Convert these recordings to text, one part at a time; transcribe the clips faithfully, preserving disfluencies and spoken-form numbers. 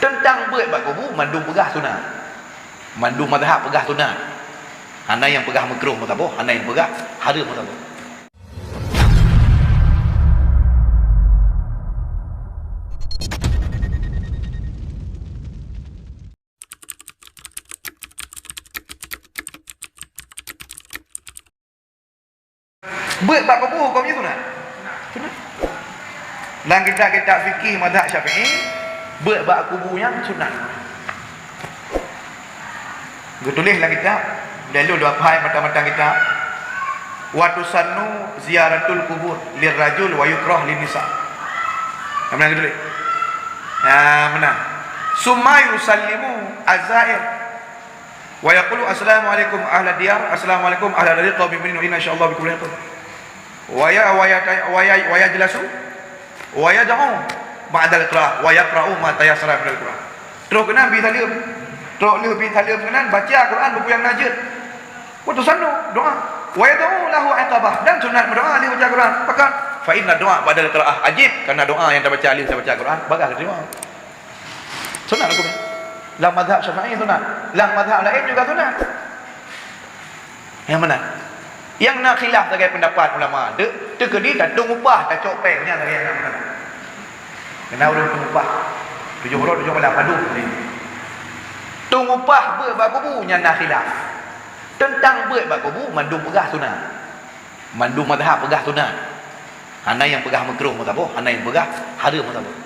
Teuntang beuet bak kubu, mandum peugah sunat. Mandum mazhab peugah sunat. Hana nyang peugah meukruh meusaboh, hana nyang peugah hareuem meusaboh. Beuet bak kubu huköm jih sunat. Sunat. Lam kitab-kitab fikih mazhab Syafi'i, beuet bak kubu nyan sunat. Geutuléh lam kitab, dan lôn dua pai mata-mata kitab. "Wa tusannu ziyaratul qubur lirrajul wa yukrah linnisa." Nama yang geutuléh? Ya, mana? "Summa yusallimu az-zair." Wa yaqulu, "Assalamualaikum ahlad diyar, assalamualaikum ahlad diyar, qaumil mu'minin, wa inna insyaallah bikum lahiqun." Wa ya-, wa yata-, wa ya-, wa yajlasu, wa yad'u ba'dal qira'ah, wa yaqra'u ma tayassara minal Qur'an. Troh keunan bi saleuem. Troh lheueh bi saleuem keunan, baca Quran bukuyang na jeuet. Wa tusannu, doa. Wa yad'u lahu 'aqabah, dan sunat meudoa lheueh baca Quran. Pakon? Fa inna du'a ba'dal qira'ah ajib, karena doa yang tabaca lheueh tabaca Quran, bagah diterima. Sunat huköm. Lam mazhab Syafi'i sunat. Lam mazhab laén juga sunat. Nyang mana? Nyang na khilaf sagai pendapat ulama, teu-, teukeudi tatong upah, tacok péng, nyan sagai nyang na masalah. Kena ureuëng tong upah. Tujoh uroe, tujoh malam, padum. Tong upah beuet bak kubu, nyan na khilaf. Teuntang beuet bak kubu, mandum peugah sunat. Mandum mazhab peugah sunat. Hana nyang peugah meukruh meusaboh, hana nyang peugah hareuem meusaboh.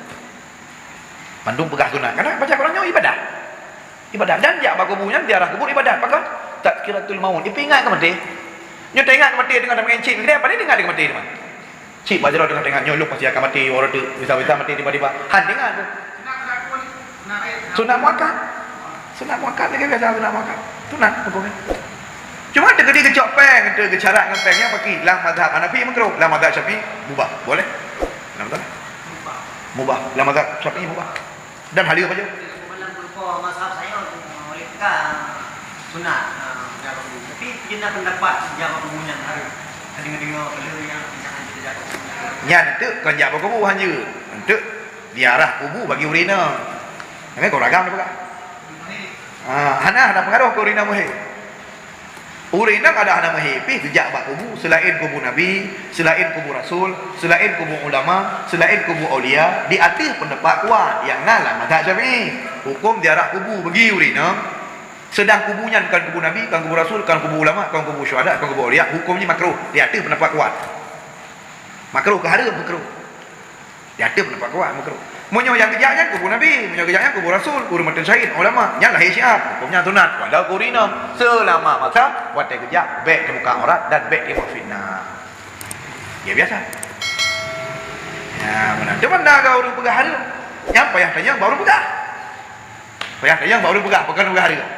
Mandum peugah sunat. Karena baca Quran nyoe ibadah. Ibadah. Dan jak bak kubu nyan, ziarah kubur ibadah. Pakon? Tazkiratul maut. Ipeuingat keu maté. Nyoe teuingat keu maté teungoh tameu'en cit. Keudeh apa dia ingat keu maté teuma? Cit bak jaroe teungoh teuingat nyoe lôn pasti akan maté, uroe teuk bisa-bisa maté tiba-tiba. Han teuingat tu. Sunat muakkad. Sunat muakkad lagèe biasa sunat muakkad. Sunat huköm nyan. Cuma teukeudi geucok péng, teu geucarat ngon péng nyan paki. Lam mazhab Hanafi meukruh, lam mazhab Syafi'i mubah. Boleh. Lam mazhab mubah. Lam mazhab Syafi'i mubah. Dan haleue pajoh. Dalam beberapa mazhab saya, mereka sunat, ha, jaga kubu. Tapi kita pendapat jaga kubu nyan harus dengar-dengar kalau yang jangan kita jaga kubu. Nyan enteuk kon jak bak kubu hana. Enteuk ziarah kubu bagi ureueng inong. Namanya kau ragam dah peugah. Ha, hana ada pengaruh ke ureueng inong muhé. Ureueng inong ada hana meuhé pih geujak bak kubu seulaén kubu Nabi, seulaén kubu Rasul, seulaén kubu ulama, seulaén kubu aulia, di ateueh peundapat kuat nyang na lam mazhab Syafi'i. Huköm ziarah kubu bagi ureueng inong, seudang kubu nyan kon kubu Nabi, kon kubu Rasul, kon kubu ulama, kon kubu syuhada, kon kubu aulia, huköm jih makruh di ateueh peundapat kuat. Makruh keu hareuem? Makruh. Di ateueh peundapat kuat, makruh. Meunyoe nyang geujak nyan kubu Nabi, meunyoe geujak nyan kubu Rasul, ureueng meuteun syahid, ulama, nyan lahé syiar, huköm nyan sunat. Walau keu ureueng inong, seulama masa watèe geujak bèk teubuka aurat dan bèk teubuet fitnah. Ya biasa. Ya, meunan. Cuma na ureueng peugah hareuem, nyan payah tanyong bak ureueng peugah. Payah tanyong bak ureueng peugah, bukan ureueng hareuem.